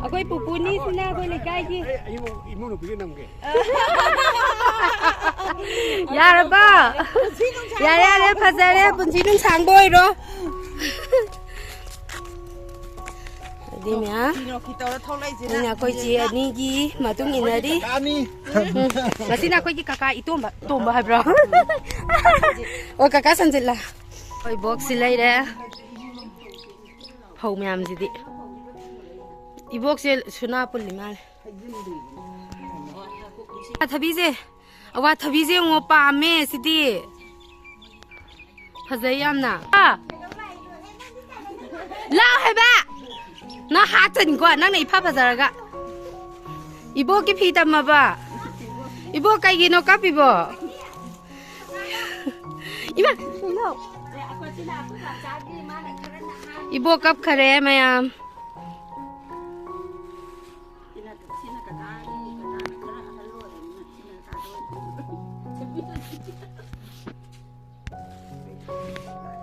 ꯑꯩꯈꯣꯏ ꯄꯨꯄꯨꯅꯤꯁꯤꯅ ꯑꯩꯈꯣꯏ ꯂꯩꯀꯥꯏꯒꯤ꯫ ꯑꯩ, ꯑꯩ ꯏꯃꯨꯡ, ꯏꯃꯨꯡ ꯅꯨꯄꯤꯒꯤ ꯅꯝꯒꯦ꯫ ꯌꯥꯔꯕ? ꯌꯥꯔꯦ, ꯌꯥꯔꯦ, ꯐꯖꯔꯦ꯫ ꯄꯨꯟꯁꯤ ꯅꯨꯡꯁꯥꯡꯕ ꯑꯣꯏꯔꯣ꯫ ꯑꯗꯨꯗꯤ ꯃꯌꯥꯝ, ꯀꯤꯅꯣ ꯀꯤ ꯇꯧꯔ ꯊꯣꯛꯂꯛꯏꯁꯤꯅ ꯑꯩꯅ ꯑꯩꯈꯣꯏ ꯆꯦ ꯑꯅꯤꯒꯤ ꯃꯇꯨꯡ ꯏꯟꯅꯔꯤ꯫ ꯀꯀꯥꯅꯤ꯫ ꯎꯝ꯫ ꯉꯁꯤꯅ ꯑꯩꯈꯣꯏꯒꯤ ꯀꯀꯥ ꯏꯇꯣꯝꯕ, ꯇꯣꯝꯕ ꯍꯥꯏꯕ꯭ꯔꯣ? ꯑꯣ, ꯀꯀꯥ ꯁꯟꯖꯤꯠꯂ? ꯑꯩꯈꯣꯏ ꯕꯣꯛꯁꯁꯤ ꯂꯩꯔꯦ꯫ ꯐꯧ ꯃꯌꯥꯝꯁꯤꯗꯤ꯫ ꯏꯕꯣꯛꯁꯦ ꯁꯨꯅꯥ ꯄꯨꯜꯂꯤ ꯃꯥꯜꯂꯦ꯫ ꯑꯋꯥꯊꯕꯤꯁꯦ, ꯑꯋꯥꯊꯕꯤꯁꯦ ꯌꯦꯡꯉꯣ, ꯄꯥꯝꯃꯦ ꯁꯤꯗꯤ꯫ ꯐꯖꯩ ꯌꯥꯝꯅ꯫ ꯑꯥ! ꯂꯥꯎ ꯍꯥꯏꯕ! ꯅꯪ ꯍꯥꯠꯆꯅꯤꯀꯣ, ꯅꯪꯅ ꯏꯐ ꯐꯖꯔꯒ꯫ ꯏꯕꯣꯛꯀꯤ ꯐꯤ ꯇꯝꯃꯕ? ꯏꯕꯣꯛ ꯀꯩꯒꯤꯅꯣ ꯀꯞꯄꯤꯕꯣ? ꯏꯃꯥ! ꯏꯕꯣꯛ ꯀꯞꯈꯔꯦ ꯃꯌꯥꯝ꯫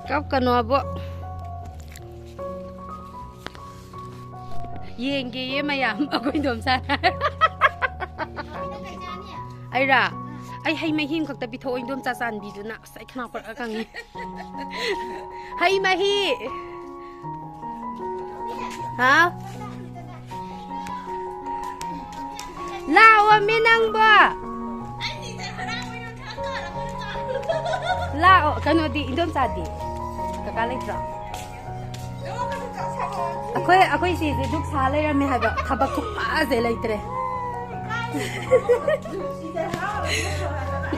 ꯀꯞꯀꯅꯣ ꯑꯕꯣꯛ꯫ ꯌꯦꯡꯒꯦꯌꯦ ꯃꯌꯥꯝ ꯑꯩꯈꯣꯏ ꯏꯗꯣꯝꯆꯥ꯫ ꯑꯩꯔꯥ? ꯑꯩ ꯍꯩ ꯃꯍꯤ ꯑꯃꯈꯛꯇ ꯄꯤꯊꯣꯛꯑꯣ ꯏꯗꯣꯝꯆꯥ ꯆꯥꯟꯕꯤꯗꯨꯅ꯫ ꯑꯁ, ꯑꯩ ꯈꯅꯥꯎ ꯄꯨꯔꯥ ꯀꯪꯉꯦ꯫ ꯍꯩ ꯃꯍꯤ꯫ ꯍꯥꯎ? ꯂꯥꯛꯑꯣ ꯃꯤ ꯅꯪꯕꯣ꯫ ꯂꯥꯛꯑꯣ꯫ ꯀꯩꯅꯣꯗꯤ, ꯏꯟꯗꯣꯝꯆꯥꯗꯤ? ꯀꯀꯥ ꯂꯩꯇ꯭ꯔꯣ? ꯑꯩꯈꯣꯏ, ꯑꯩꯈꯣꯏ ꯏꯆꯦꯁꯦ ꯗꯨꯛ ꯁꯥ ꯂꯩꯔꯝꯃꯦ ꯍꯥꯏꯕ꯫ ꯊꯕꯛ ꯈꯨꯐꯥꯁꯦ ꯂꯩꯇ꯭ꯔꯦ꯫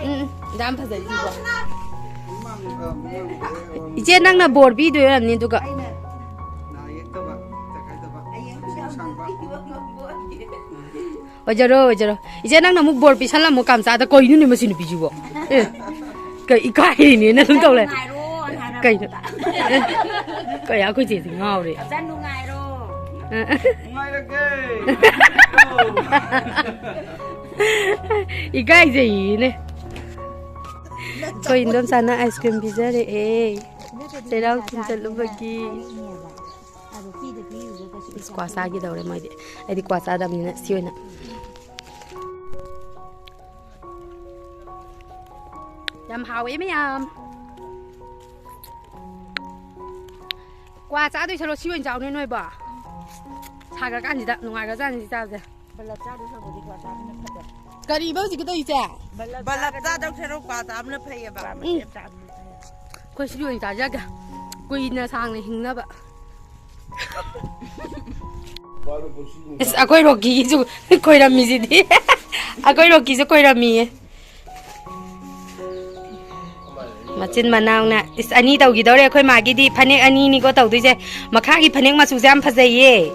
ꯎꯝ, ꯌꯥꯝ ꯐꯖꯩ ꯁꯤꯕꯣ꯫ ꯏꯆꯦ, ꯅꯪꯅ ꯕꯣꯔ ꯄꯤꯗꯣꯏ ꯑꯣꯏꯔꯝꯅꯤ ꯑꯗꯨꯒ꯫ ꯑꯣꯏꯖꯔꯣ, ꯑꯣꯏꯖꯔꯣ꯫ ꯏꯆꯦ, ꯅꯪꯅ ꯑꯃꯨꯛ ꯕꯣꯔ ꯄꯤꯁꯜꯂꯝꯃꯣ ꯀꯥꯝꯆꯥꯗ꯫ ꯀꯩꯅꯣꯅꯦ ꯃꯁꯤ ꯅꯨꯄꯤꯁꯤꯕꯣ? ꯑꯦ, ꯀꯩ ꯏꯀꯥꯏꯔꯤꯅꯦꯅ ꯑꯗꯨꯝ ꯇꯧ ꯂꯩ꯫ ꯅꯨꯡꯉꯥꯏꯔꯣꯅ ꯍꯥꯏꯔꯛꯄ꯫ ꯀꯩꯅꯣ? ꯀꯩ, ꯑꯩꯈꯣꯏ ꯆꯦꯁꯤ ꯉꯥꯎꯔꯦ꯫ ꯑꯣꯖꯥ ꯅꯨꯡꯉꯥꯏꯔꯣ꯫ ꯑ, ꯑ꯫ ꯅꯨꯡꯉꯥꯏꯔꯒꯦ꯫ ꯏꯀꯥꯏꯖꯩꯌꯦꯅꯦ꯫ ꯑꯩꯈꯣꯏ ꯏꯟꯗꯣꯝꯆꯥꯅ ꯑꯥꯏꯁ ꯀ꯭ꯔꯤꯝ ꯄꯤꯖꯔꯛꯑꯦ꯫ ꯆꯩꯔꯥꯎ ꯆꯤꯡ ꯆꯠꯂꯨꯕꯒꯤ꯫ ꯏꯁ, ꯀ꯭ꯋꯥ ꯆꯥꯈꯤꯗꯧꯔꯦ ꯃꯣꯏꯗꯤ꯫ ꯑꯩꯗꯤ ꯀ꯭ꯋꯥ ꯆꯥꯗꯕꯅꯤꯅ ꯁꯤ ꯑꯣꯏꯅ꯫ ꯌꯥꯝ ꯍꯥꯎꯋꯦ ꯃꯌꯥꯝ꯫ ꯀ꯭ꯋꯥ ꯆꯥꯗꯣꯏ ꯁꯔꯨꯛ ꯁꯤ ꯑꯣꯏꯅ ꯆꯥꯎꯅꯦ ꯅꯣꯏꯕꯣ꯫ ꯁꯥꯈ꯭ꯔꯀꯥꯟꯁꯤꯗ ꯅꯨꯡꯉꯥꯏꯈ꯭ꯔꯖꯥꯠꯅꯤ ꯁꯤ ꯆꯥꯕꯁꯦ꯫ ꯕꯂꯞ ꯆꯥꯗꯣꯏ ꯁꯔꯨꯛꯄꯨꯗꯤ ꯀ꯭ꯋꯥ ꯆꯥꯕꯅ ꯐꯠꯇ꯭ꯔꯣ? ꯀꯔꯤꯕ ꯍꯧꯖꯤꯛꯀꯤꯗꯣ ꯏꯆꯦ? ꯕꯂꯞ ꯆꯥꯗꯧ ꯁꯔꯨꯛ ꯀ꯭ꯋꯥ ꯆꯥꯕꯅ ꯐꯩꯌꯦꯕ꯫ ꯎꯝ꯫ ꯑꯩꯈꯣꯏ ꯁꯤ ꯑꯣꯏꯅ ꯆꯥꯖꯒꯦ, ꯀꯨꯏꯅ ꯁꯥꯡꯅ ꯍꯤꯡꯅꯕ꯫ ꯏꯁ, ꯑꯩꯈꯣꯏ ꯔꯣꯛꯀꯤꯒꯤꯁꯨ ꯈꯣꯏꯔꯝꯃꯤꯁꯤꯗꯤ꯫ ꯑꯩꯈꯣꯏ ꯔꯣꯛꯀꯤꯁꯨ ꯈꯣꯏꯔꯝꯃꯤꯌꯦ꯫ ꯃꯆꯤꯟ ꯃꯅꯥꯎꯅ ꯏꯁ ꯑꯅꯤ ꯇꯧꯈꯤꯗꯧꯔꯦ꯫ ꯑꯩꯈꯣꯏ ꯃꯥꯒꯤꯗꯤ ꯐꯅꯦꯛ ꯑꯅꯤꯅꯤꯀꯣ ꯇꯧꯗꯣꯏꯁꯦ꯫ ꯃꯈꯥꯒꯤ ꯐꯅꯦꯛ ꯃꯆꯨꯁꯦ ꯌꯥꯝ ꯐꯖꯩꯌꯦ꯫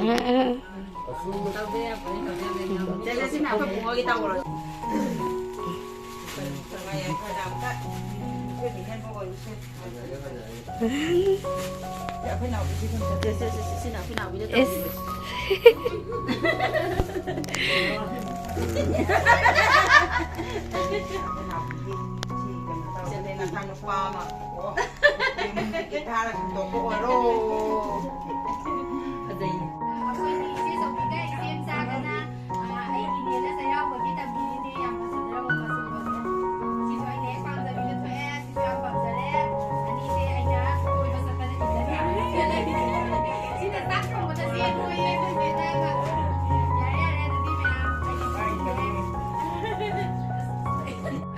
ꯎꯝ, ꯎꯝ꯫ ꯁꯦ, ꯁꯦ, ꯁꯤꯅ ꯑꯩꯈꯣꯏ ꯕꯨꯡꯉꯣꯒꯤ ꯇꯧꯔꯣ꯫ ꯑꯩꯈꯣꯏ ꯅꯥꯎꯕꯤꯒꯤ ꯁꯦ, ꯁꯦ, ꯁꯦ, ꯁꯦ, ꯁꯤꯅ ꯑꯩꯈꯣꯏ ꯅꯥꯎꯕꯤꯗ ꯇꯧꯔꯣ꯫ ꯏꯁ꯫ ꯑꯩꯈꯣꯏ ꯅꯥꯎꯕꯤꯒꯤ ꯁꯤ ꯀꯩꯅꯣ ꯇꯧꯔꯦ, ꯅꯆꯥꯅꯨꯄꯥ ꯑꯃ꯫ ꯑꯣ꯫ ꯌꯨꯝꯗꯒꯤ ꯊꯥꯔꯒ ꯍꯨꯟꯗꯣꯛꯄ ꯑꯣꯏꯔꯣ꯫ ꯐꯖꯩꯌꯦ꯫ ꯑꯩꯈꯣꯏꯗꯤ ꯏꯆꯦ ꯆꯧꯕꯤꯒ ꯏꯆꯦ ꯃꯆꯥꯒꯅ, ꯑ, ꯑꯩꯒꯤꯅꯦꯅ ꯆꯩꯔꯥꯎꯕꯒꯤ ꯇꯝꯕꯤꯔꯤꯅꯦ꯫ ꯌꯥꯝ ꯐꯖꯗ꯭ꯔꯕ ꯃꯆꯨꯗꯣ? ꯁꯤꯁꯨ ꯑꯩꯅ ꯍꯦꯛ ꯄꯥꯝꯖꯕꯤꯗꯣ ꯊꯣꯛꯑꯦ꯫ ꯁꯤꯁꯨ ꯌꯥꯝ ꯄꯥꯝꯖꯔꯦ꯫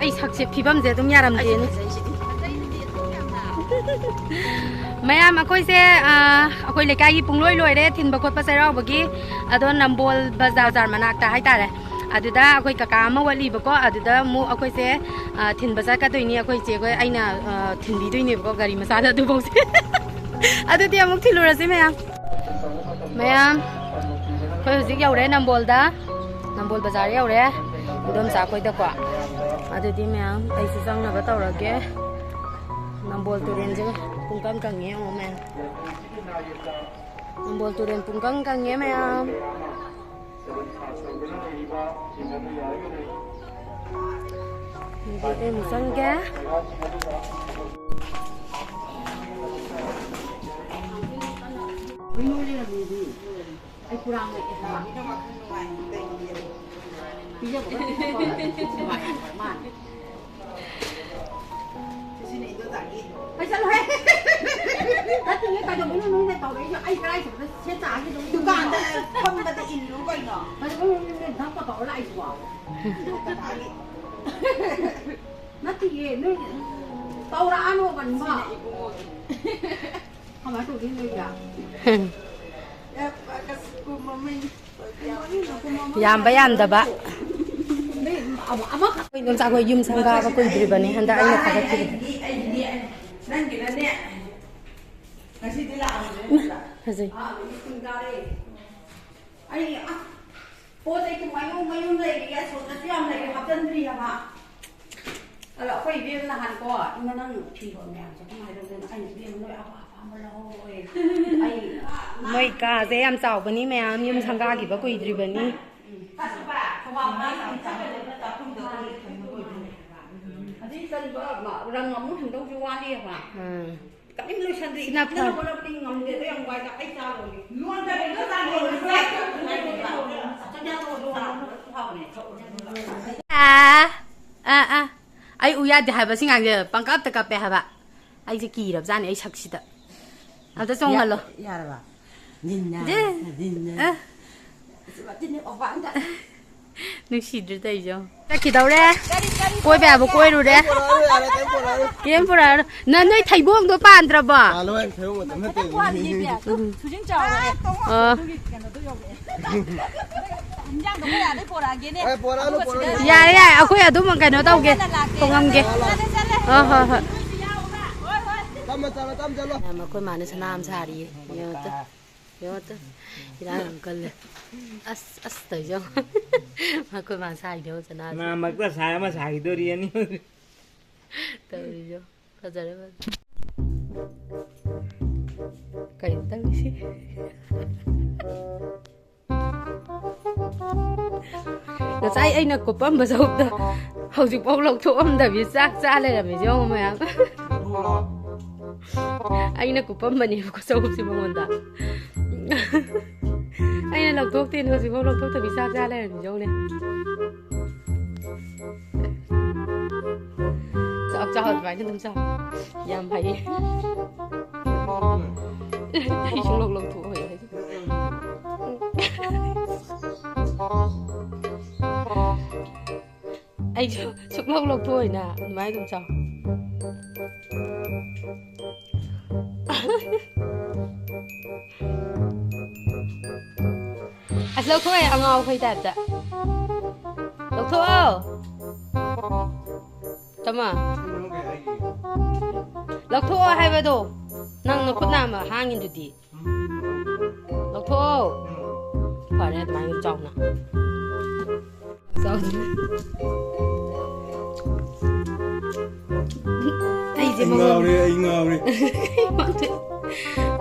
ꯑꯩ ꯁꯛꯁꯦ, ꯐꯤꯕꯝꯁꯦ ꯑꯗꯨꯝ ꯌꯥꯔꯝꯗꯦꯅꯦ꯫ ꯃꯌꯥꯝ, ꯑꯩꯈꯣꯏꯁꯦ, ꯑ, ꯑꯩꯈꯣꯏ ꯂꯩꯀꯥꯏꯒꯤ ꯄꯨꯡꯂꯣꯏ ꯂꯣꯏꯔꯦ ꯊꯤꯟꯕ ꯈꯣꯠꯄ ꯆꯩꯔꯥꯎꯕꯒꯤ꯫ ꯑꯗꯣ ꯅꯝꯕꯣꯜ ꯕꯖꯥꯔ, ꯕꯖꯥꯔ ꯃꯅꯥꯛꯇ ꯍꯥꯏꯇꯥꯔꯦ, ꯑꯗꯨꯗ ꯑꯩꯈꯣꯏ ꯀꯀꯥ ꯑꯃ ꯋꯥꯠꯂꯤꯕꯀꯣ, ꯑꯗꯨꯗ ꯑꯃꯨꯛ ꯑꯩꯈꯣꯏꯁꯦ, ꯑ, ꯊꯤꯟꯕ ꯆꯠꯀꯗꯣꯏꯅꯤ꯫ ꯑꯩꯈꯣꯏ ꯆꯦꯈꯣꯏ, ꯑꯩꯅ, ꯑ, ꯊꯤꯟꯕꯤꯗꯣꯏꯅꯦꯕꯀꯣ, ꯒꯥꯔꯤ ꯃꯆꯥꯗ ꯑꯗꯨꯐꯧꯁꯦ꯫ ꯑꯗꯨꯗꯤ ꯑꯃꯨꯛ ꯊꯤꯜꯂꯨꯔꯁꯤ ꯃꯌꯥꯝ꯫ ꯃꯌꯥꯝ, ꯑꯩꯈꯣꯏ ꯍꯧꯖꯤꯛ ꯌꯧꯔꯦ ꯅꯝꯕꯣꯜꯗ꯫ ꯅꯝꯕꯣꯜ ꯕꯖꯥꯔ ꯌꯧꯔꯦ, ꯏꯗꯣꯝꯆꯥ ꯑꯩꯈꯣꯏꯗꯀꯣ꯫ ꯑꯗꯨꯗꯤ ꯃꯌꯥꯝ, ꯑꯩꯁꯨ ꯆꯪꯅꯕ ꯇꯧꯔꯒꯦ꯫ ꯅꯝꯕꯣꯜ ꯇꯨꯔꯦꯟꯁꯦ ꯄꯨꯡꯀꯪ ꯀꯪꯉꯦ ꯌꯦꯡꯉꯣ ꯃꯌꯥꯝ꯫ ꯅꯝꯕꯣꯜ ꯇꯨꯔꯦꯜ ꯄꯨꯡꯀꯪ ꯀꯪꯉꯦ ꯃꯌꯥꯝ꯫ ꯑꯗꯨꯗꯤ ꯑꯩ ꯑꯃꯨꯛ ꯆꯪꯒꯦ꯫ ꯑꯩ ꯆꯠꯂꯣꯍꯦ꯫ ꯅꯠꯇꯦꯍꯦ, ꯀꯩꯗꯧꯕꯩꯅꯣ ꯅꯣꯏꯅ ꯇꯧꯔꯛꯏꯁꯦ? ꯑꯩ ꯀꯗꯥꯏ ꯆꯠꯄꯗ ꯁꯦꯠ ꯆꯥꯈꯤꯗꯣꯏꯅꯣ? ꯗꯨꯀꯥꯟꯗ ꯐꯝꯕꯗ ꯏꯜꯂꯨ ꯀꯩꯅꯣ꯫ ꯀꯩꯗꯧꯕꯩꯅꯣ ꯅꯣꯏꯅ ꯙꯞꯀ ꯇꯧꯔ ꯂꯥꯛꯏꯁꯤꯕꯣ? ꯀꯅꯥꯒꯤ? ꯅꯠꯇꯤꯌꯦ, ꯅꯣꯏ ꯇꯧꯔꯛꯑꯅꯣꯕ, ꯏꯃꯥ꯫ ꯁꯤꯅ ꯏꯕꯨꯡꯉꯣꯒꯤ꯫ ꯀꯃꯥꯏꯅ ꯇꯧꯗꯣꯏꯅꯣ ꯅꯣꯏꯒ? ꯑꯦ, ꯑꯁ, ꯀꯨꯝꯃꯝꯃꯤ꯫ ꯌꯥꯝꯕ ꯌꯥꯝꯗꯕ꯫ ꯅꯣꯏ ꯑꯃ-, ꯑꯃꯈꯛ꯫ ꯑꯩꯈꯣꯏ ꯏꯗꯣꯝꯆꯥ ꯈꯣꯏ ꯌꯨꯝ ꯁꯪꯒꯥꯕ ꯀꯨꯏꯗ꯭ꯔꯤꯕꯅꯤ, ꯍꯟꯗꯛ ꯑꯩꯅ ꯊꯥꯒꯠꯈꯤꯕꯗꯣ꯫ ꯑꯩꯒꯤꯗꯤ, ꯑꯩꯒꯤꯗꯤ, ꯑꯩꯒꯤꯗꯤ, ꯅꯪꯒꯤꯅꯅꯦ, ꯉꯁꯤꯗꯤ ꯂꯥꯛꯑꯝꯃꯦ ꯏꯃꯥ, ꯅꯠꯇ꯭ꯔꯥ? ꯐꯖꯩ꯫ ꯑꯥ, ꯁ꯭ꯀꯨꯜ ꯀꯥꯔꯦ꯫ ꯑꯩ, ꯑꯁ, ꯄꯣꯠ ꯆꯩ ꯃꯌꯨꯝ ꯃꯌꯨꯝ ꯂꯩꯔꯤ, ꯑꯁꯣꯝꯗꯁꯨ ꯌꯥꯝ ꯂꯩꯔꯤ, ꯍꯥꯞꯆꯤꯟꯗ꯭ꯔꯤ ꯍꯥꯏꯕ꯫ ꯑꯗꯣ ꯑꯩꯈꯣꯏ ꯏꯕꯦꯝ ꯅꯍꯥꯟꯀꯣ, ꯏꯃꯥ ꯅꯪ ꯐꯤꯔꯣꯜ ꯃꯌꯥꯝꯁꯦ ꯀꯃꯥꯏꯅ ꯇꯧꯗꯣꯏꯅꯣ? ꯑꯩꯅ ꯏꯕꯦꯝ ꯅꯣꯏ ꯑꯄꯥ ꯑꯄꯥꯝꯕ ꯂꯧꯍꯧꯔꯣꯏ꯫ ꯑꯩ, ꯃꯣꯏ ꯀꯥꯁꯦ ꯌꯥꯝ ꯆꯥꯎꯕꯅꯤ, ꯃꯌꯥꯝ ꯌꯨꯝ ꯁꯪꯒꯥꯈꯤꯕ ꯀꯨꯏꯗ꯭ꯔꯤꯕꯅꯤ꯫ ꯎꯝ꯫ ꯑꯁ, ꯄꯥ, ꯊꯧꯕꯥꯜ ꯃꯥ ꯌꯥꯝ ꯆꯥꯎꯕ ꯆꯥꯛꯈꯨꯝꯗ ꯑꯩꯈꯣꯏ ꯊꯝꯕ ꯑꯣꯏꯗꯣꯏꯅꯦ ꯍꯥꯏꯕ꯫ ꯑꯗꯩ ꯀꯔꯤꯕ, ꯃ-, ꯔꯪ ꯑꯃꯨꯛ ꯍꯟꯗꯧꯁꯨ ꯋꯥꯠꯂꯤꯑꯕ꯫ ꯎꯝ꯫ ꯀꯔꯤꯝ ꯂꯣꯏꯁꯟꯗ꯭ꯔꯤ꯫ ꯁꯤꯅ ꯏꯊꯟꯇꯅ ꯐꯔꯦ꯫ ꯍꯣꯠꯅꯕꯗꯤ ꯉꯝꯗꯦ, ꯑꯗꯣ ꯌꯥꯝ ꯋꯥꯏꯗ꯫ ꯑꯩ ꯆꯥ ꯂꯣꯟꯒꯦ꯫ ꯂꯣꯟꯗꯕꯤꯗ ꯆꯥ ꯂꯣꯟꯕꯁꯦ ꯆꯥꯛꯆꯥ ꯇꯣꯛꯑ ꯂꯣꯟꯕꯁꯨ ꯍꯥꯎꯕꯅꯦ꯫ ꯑꯥ, ꯑꯥ, ꯑꯥ꯫ ꯑꯩ ꯎ ꯌꯥꯗꯦ ꯍꯥꯏꯕ, ꯁꯤ ꯉꯥꯡꯁꯦ ꯄꯪꯀꯞꯇ ꯀꯞꯄꯦ ꯍꯥꯏꯕ꯫ ꯑꯩꯁꯦ ꯀꯤꯔꯕꯖꯥꯠꯅꯦ ꯑꯩ ꯁꯛꯁꯤꯗ꯫ ꯑꯝꯇ ꯆꯣꯡꯍꯜꯂꯣ꯫ ꯌꯥ-, ꯌꯥꯔꯕ? ꯅꯤꯟꯅ, ꯖꯦ꯫ ꯅꯤꯟꯅ꯫ ꯑ꯫ ꯑꯁ, ꯃꯇꯤꯟꯅꯦ, ꯑꯣꯄꯥ ꯑꯝꯇ꯫ ꯅꯨꯡꯁꯤꯗ꯭ꯔꯣ ꯇꯧꯔꯤꯁꯦ? ꯆꯠꯈꯤꯗꯧꯔꯦ꯫ ꯀꯣꯏꯕ ꯌꯥꯕ ꯀꯣꯏꯔꯨꯔꯦ꯫ ꯄꯣꯔꯛꯑꯔꯣꯏ, ꯌꯥꯔꯦ, ꯀꯩꯝ ꯄꯣꯔꯛꯑꯔꯣꯏ꯫ ꯀꯩꯝ ꯄꯨꯔꯛꯑꯔꯣꯏ꯫ ꯅ-, ꯅꯣꯏ ꯊꯩꯕꯣꯡꯗꯣ ꯄꯥꯟꯗ꯭ꯔꯕꯣ? ꯄꯥꯜꯂꯣꯏ, ꯊꯩꯕꯣꯡ ꯃꯇꯝ ꯅꯠꯇꯦ꯫ ꯎꯝ꯫ ꯊꯨꯖꯤꯟ ꯆꯥꯎꯔꯦ꯫ ꯑꯣ꯫ ꯑꯗꯨꯒꯤ ꯀꯩꯅꯣꯗꯣ ꯌꯧꯔꯛꯑꯦ꯫ ꯍꯤꯟꯖꯥꯡꯗꯣ ꯃꯣꯏ ꯑꯥꯗꯩ ꯄꯣꯔꯛꯑꯒꯦꯅꯦ꯫ ꯑꯦ, ꯄꯣꯔꯛꯑꯅꯨ, ꯑꯗꯨꯒ ꯁꯤꯗ ꯄꯣꯔꯛꯑꯅꯨ꯫ ꯌꯥꯔꯦ, ꯌꯥꯔꯦ, ꯑꯩꯈꯣꯏ ꯑꯗꯨꯝ ꯀꯩꯅꯣ ꯇꯧꯒꯦ, ꯆꯠꯂꯦ, ꯂꯥꯛꯀꯦ꯫ ꯊꯣꯡꯉꯝꯒꯦ꯫ ꯆꯠꯂꯦ, ꯆꯠꯂꯦ꯫ ꯍꯣꯏ, ꯍꯣꯏ, ꯍꯣꯏ꯫ ꯅꯣꯏꯁꯨ ꯌꯥꯎꯕ꯭ꯔꯥ? ꯍꯣꯏ, ꯍꯣꯏ꯫ ꯇꯞꯅ ꯆꯠꯂꯣ, ꯇꯞꯅ ꯆꯠꯂꯣ꯫ ꯃꯈꯣꯏ ꯃꯥꯅ ꯁꯅꯥ ꯑꯃ ꯁꯥꯔꯤꯌꯦ꯫ ꯌꯦꯡꯉꯣ ꯇꯨ꯫ ꯌꯦꯡꯉꯣ ꯇꯨ꯫ ꯏꯔꯥꯡ ꯌꯥꯝ ꯀꯜꯂꯦ꯫ ꯑꯁ, ꯑꯁ ꯇꯧꯔꯤꯁꯦ ꯌꯦꯡꯉꯣ꯫ ꯃꯈꯣꯏ ꯃꯥ ꯁꯥꯏꯗꯣ ꯁꯅꯥꯁꯦ꯫ ꯃꯥ ꯃꯔꯛꯇ ꯁꯥꯏ ꯑꯃ ꯁꯥꯈꯤꯗꯣꯔꯤ ꯑꯅꯤ꯫ ꯇꯧꯔꯤꯁꯦ ꯌꯦꯡꯉꯣ꯫ ꯐꯖꯔꯦ, ꯐꯖꯔꯦ꯫ ꯀꯩꯅꯣ ꯇꯧꯔꯤꯁꯤ? ꯉꯁꯥꯏ ꯑꯩꯅ ꯀꯨꯞꯄꯝꯕ ꯆꯧꯗꯣ ꯍꯧꯖꯤꯛꯐꯥꯎ ꯂꯧꯊꯣꯛꯑꯝꯗꯕꯤ ꯆꯥꯛ ꯆꯥ ꯂꯩꯔꯝꯃꯤꯁꯦ ꯌꯦꯡꯉꯣ ꯃꯌꯥꯝ꯫ ꯑꯩꯅ ꯀꯨꯞꯄꯝꯕꯅꯦꯕꯀꯣ ꯆꯧꯁꯦ ꯃꯉꯣꯟꯗ꯫ ꯑꯩꯅ ꯂꯧꯊꯣꯛꯇꯦꯅ ꯍꯧꯖꯤꯛꯐꯥꯎ ꯂꯧꯊꯣꯛꯇꯕꯤ ꯆꯥꯛ ꯆꯥ ꯂꯩꯔꯝꯃꯤꯁꯦ ꯌꯦꯡꯉꯨꯅꯦ꯫ ꯆꯥꯎ, ꯆꯥꯎ, ꯑꯗꯨꯃꯥꯏꯅ ꯑꯗꯨꯝ ꯆꯥꯎ꯫ ꯌꯥꯝ ꯍꯩꯌꯦ꯫ ꯑꯩ ꯁꯨꯡꯂꯧ ꯂꯧꯊꯣꯛꯑꯣꯏ ꯍꯥꯏꯁꯦ꯫ ꯑꯩꯁꯨ ꯁꯨꯡꯂꯧ ꯂꯧꯊꯣꯛꯑꯣꯏꯅ ꯑꯗꯨꯃꯥꯏꯅ ꯑꯗꯨꯝ ꯆꯥꯎ꯫ ꯑꯁ, ꯂꯧꯊꯣꯛꯑꯦ ꯑꯉꯥꯎꯕꯩ ꯇꯥꯏꯞꯇ꯫ ꯂꯧꯊꯣꯛꯑꯣ꯫ ꯇꯃ꯫ ꯂꯧꯊꯣꯛꯑꯣ ꯍꯥꯏꯕꯗꯣ꯫ ꯅꯪ ꯅꯈꯨꯠ ꯅꯥꯝꯃ ꯍꯥꯡꯉꯤꯗꯨꯗꯤ꯫ ꯂꯧꯊꯣꯛꯑꯣ꯫ ꯐꯔꯦ ꯑꯗꯨꯃꯥꯏꯅ ꯆꯥꯎꯅ꯫ ꯆꯥꯎꯅ꯫ ꯑꯩꯁꯦ ꯑꯩ ꯃꯉꯣꯟꯗ ꯉꯥꯎꯔꯦ, ꯑꯩ ꯉꯥꯎꯔꯦ꯫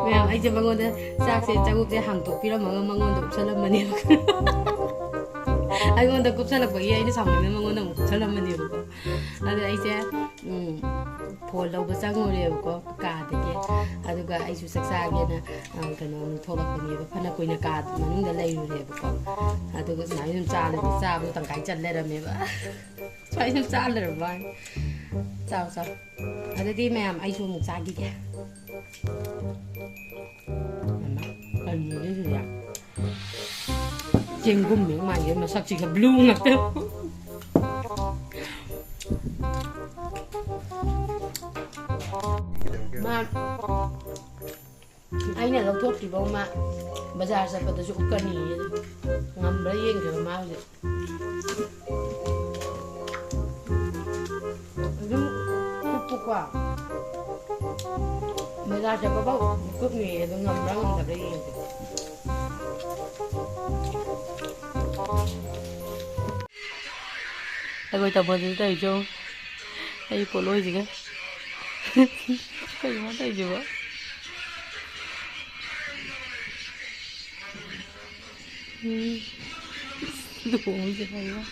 ꯃꯌꯥꯝ, ꯑꯩꯁꯦ ꯃꯉꯣꯟꯗ ꯆꯥꯛꯁꯦ, ꯆꯥꯛꯂꯨꯛꯁꯦ ꯍꯥꯡꯇꯣꯛꯄꯤꯔꯝꯃꯒ ꯃꯉꯣꯟꯗ ꯎꯞꯁꯜꯂꯝꯕꯅꯦꯕ꯫ ꯑꯩꯉꯣꯟꯗ ꯀꯨꯞꯁꯜꯂꯛꯄꯒꯤ ꯑꯩꯅ ꯁꯥꯎꯅꯤꯡꯗꯅ ꯃꯉꯣꯟꯗ ꯑꯃꯨꯛ ꯀꯨꯞꯁꯜꯂꯝꯕꯅꯦꯕꯀꯣ꯫ ꯑꯗꯨ ꯑꯩꯁꯦ, ꯎꯝ, ꯐꯣꯟ ꯂꯧꯕ ꯆꯪꯉꯨꯔꯦꯕꯀꯣ ꯀꯥꯗꯒꯤ꯫ ꯑꯗꯨꯒ ꯑꯩꯁꯨ ꯆꯥꯛ ꯆꯥꯒꯦꯅ, ꯑ, ꯀꯩꯅꯣ ꯑꯃꯨꯛ ꯊꯣꯛꯂꯛꯄꯅꯦꯕ꯫ ꯐꯅ ꯀꯨꯏꯅ ꯀꯥ ꯃꯅꯨꯡꯗ ꯂꯩꯔꯨꯔꯦꯕꯀꯣ꯫ ꯑꯗꯨꯒ ꯁꯨꯃꯥꯏꯅ ꯁꯨꯝ ꯆꯥ ꯂꯩꯔꯦ꯫ ꯆꯥꯕꯗꯣ ꯇꯪꯈꯥꯏ ꯆꯟ ꯂꯩꯔꯝꯃꯦꯕ꯫ ꯁꯨꯃꯥꯏꯅ ꯁꯨꯝ ꯆꯥ ꯂꯩꯔꯝꯕ ꯋꯥꯅꯤ꯫ ꯆꯥꯎ, ꯆꯥꯎ꯫ ꯑꯗꯨꯗꯤ ꯃꯌꯥꯝ ꯑꯩꯁꯨ ꯑꯃꯨꯛ ꯆꯥꯈꯤꯒꯦ꯫ ꯃꯃꯥ, ꯀꯔꯤꯅꯣ ꯁꯤꯗꯤ? ꯆꯦꯡꯒꯨꯝ ꯍꯦꯛ ꯃꯥꯟꯒꯩ ꯃꯁꯛꯁꯤꯒ blue ꯉꯥꯛꯇ꯫ ꯃꯥ ꯑꯩꯅ ꯂꯧꯊꯣꯛꯇ꯭ꯔꯤꯐꯥꯎ ꯃꯥ ꯕꯖꯥꯔ ꯆꯠꯄꯗꯁꯨ ꯎꯞꯀꯅꯤꯌꯦ꯫ ꯉꯝꯕ꯭ꯔꯥ ꯌꯦꯡꯒꯦꯕ ꯃꯥ ꯍꯧꯖꯤꯛ꯫ ꯑꯗꯨꯝ ꯎꯞꯄꯨꯀꯣ꯫ ꯕꯖꯥꯔ ꯆꯠꯄꯐꯥꯎ ꯎꯞꯅꯤꯌꯦ꯫ ꯑꯗꯨ ꯉꯝꯕ꯭ꯔꯥ ꯉꯝꯗꯕ꯭ꯔꯥ ꯌꯦꯡꯒꯦ꯫ ꯑꯩꯈꯣꯏ ꯇꯥꯃꯣꯁꯤꯅ ꯇꯧꯔꯤꯁꯦ ꯌꯦꯡꯉꯨ꯫ ꯑꯩ ꯄꯣꯠꯂꯣꯏꯁꯤꯒ꯫ ꯀꯩꯅꯣ ꯇꯧꯔꯤꯁꯤꯕꯣ? ꯎꯝ꯫ ꯂꯨꯍꯣꯡꯕꯁꯦ ꯍꯥꯏꯕ꯫